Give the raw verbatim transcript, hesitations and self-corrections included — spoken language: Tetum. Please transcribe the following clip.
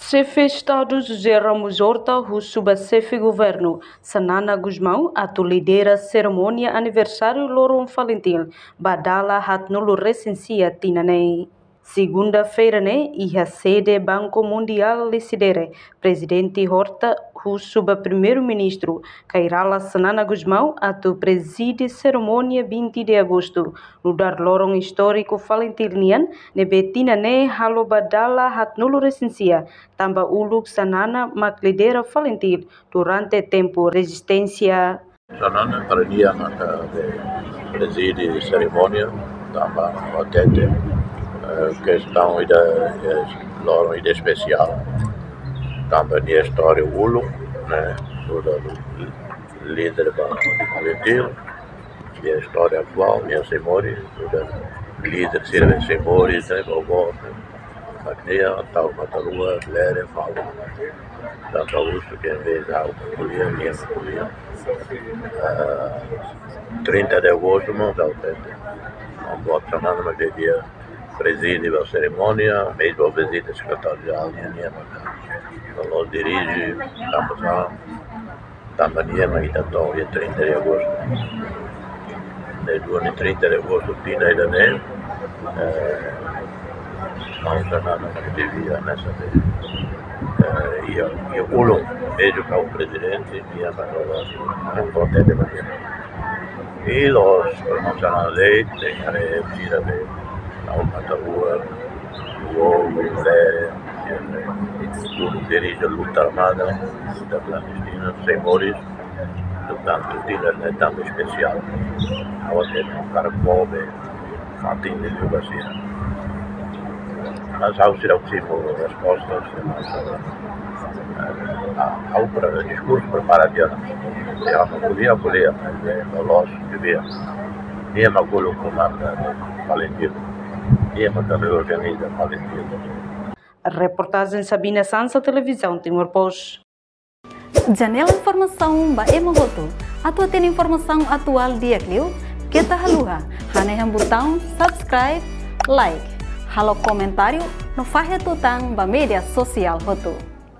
Xefe Estadu José Ramos Horta husu ba Xefe Governu Xanana Gusmão atu lidera serimónia aniversáriu loron Falintil ba dala haatnulu resin sia tinan ne'e. Segunda-feira ne'e, iha sede Banku Mundiál Lecidere, Prezidente Horta husu ba Primeiru-Ministru Kay Rala Xanana Gusmão atu prezide serimónia vinte de agosto, nu'udar loron istóriku Falintil nian, ne'ebé tinan ne'e halo ba dala haatnulu resin sia, tanba uluk Xanana mak lidera Falintil durante tempu rezisténsia. Xanana para nia maka prezide serimónia, tanba hatete, eh, kestaun ida, eh, loron ida espesiál. Tanba nia istória uluk, ne'e, nu'udar líder ba Falintil, nia istória atuál, nia sei moris, nu'udar líder sira sei moris, ne'e, vovó, ne'e. Mak nia tau matan-rua, lere, fala. Tanba husu ke em vez de ha'u ko'alia, nia ko'alia. Ah, trinta de agosto, mós hatete. Maun boot Xanana mak devia prezide ba serimónia, mezmu vizita sekretáriu jerál nian, nia maka la'ós dirije, tanba sá, tanba nia mak ita to'o iha trinta de agosto. Ne'e duni trinta de agosto tinan ida-ne'e, eh, maun Xanana mak devia hanesan ne'e, eh, iha, iha uluk, mezmu ha'u prezidente, nia mak la'ós, nia mak hatete ba nia. I la'ós, maun Xanana de'it, tenke haree sira be, ha'u matan-rua, ha'u, lere, uluk dirije luta armada, luta klandestina, sei moris, portantu, tinan ne'e tanba espesiál. Ha'u hatete karik povu fatin de juga sira. Mas ha'u seidauk simu resposta, mas, eh, ha'u para diskursu prepara tiha ona. Se ha'u ko'alia, ko'alia, mas, eh, loloos, devia. Nia mak uluk komanda Falintil. Nia mak também organiza Falintil. Reportajen Sabina Sansa, Televizaun Timor Post. Janela informasaun ba ema hotu. Atu hatene informasaun atuál di'ak liu, keta haluha hanehan butaun subscribe, like, halo komentáriu no fahe tutan ba média sosiál hotu.